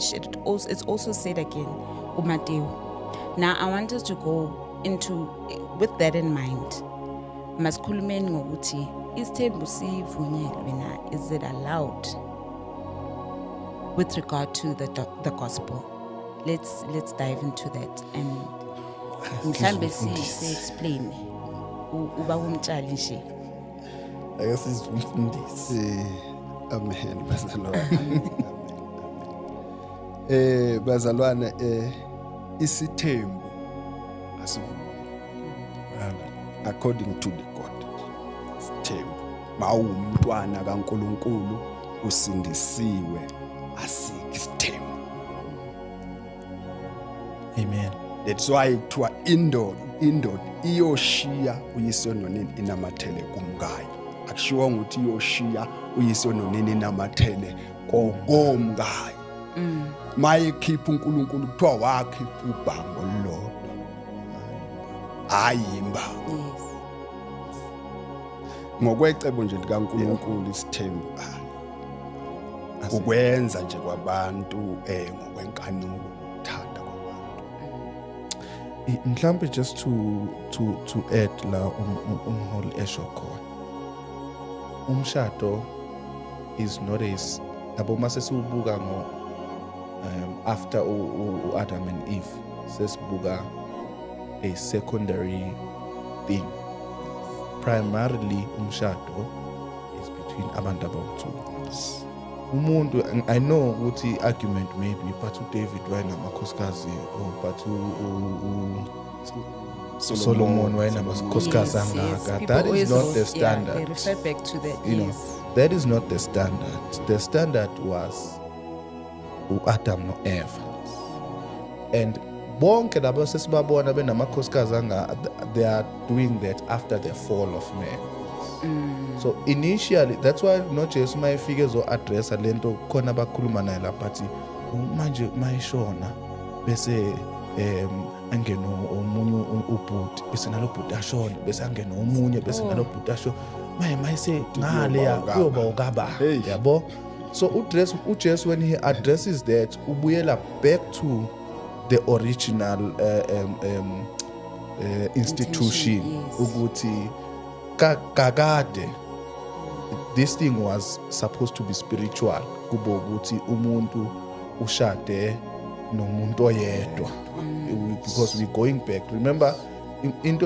It's also said again kuMateyu. Now I want us to go into, with that in mind, masikhulumeni ngokuthi isithembu sivunyelwe na, is it allowed with regard to the gospel? Let's dive into that and mhlambe si explain uba umtshali nje. Ake sizwe umfundisi. Amen, bazalwane. Amen. Bazalwane, isithembu asivunyelwe. Amen. According to the God. Isithembu, mawumntwana kaNkuluNkulu, usindisiwe, asikho isithembu. Amen. That's why kuthiwa indoda iyoshiya uyise nonina, inamathele kumkayo. Akushiwo ukuthi iyoshiya uyise nonina, inamathele komkayo. Maye khipha uNkulunkulu, kuthiwa wakhipha ubhambo olulodwa, hayi imbango. Ngokwecebo nje likaNkulunkulu, isithembu, ah, ukwenza nje kwabantu ngokwenkanuko nokuthanda kwabantu. Mhlambe just to add la umholi esho khona, umshado is not a yabo, mase siwubuka ngo after u-Adam and Eve, sesibuka a secondary thing. Primarily umshado is between abantu abawu-two. Umuntu, and I know ukuthi argument maybe, but uDavid wayenamakhosikazi, oh, but Solomon wayenamakhosikazi angaka. People That is always not the standard. Yeah, they refer back to that. That is not the standard. The standard was u-Adam no-Eva, and bonke labo sesibabona benamakhosikazi anga, they are doing that after the fall of man. So initially, that's why noJesu uma efika ezo-addressa lento khona, abakhuluma naye lapha, athi manje mayishona bese angene omunye ubhuti, bese nalo bhuti ashone, bese angene omunye, bese nalo bhuti ashone, maye mayise ngale ya ukaba. Kuyoba ukaba. Hey. Yabo, so udress uJesu, when he addresses that, ubuyela back to the original institution. Intention, yes. Ukuthi kakade this thing was supposed to be spiritual, kube ukuthi umuntu ushade nomuntu oyedwa, because we going back, remember, into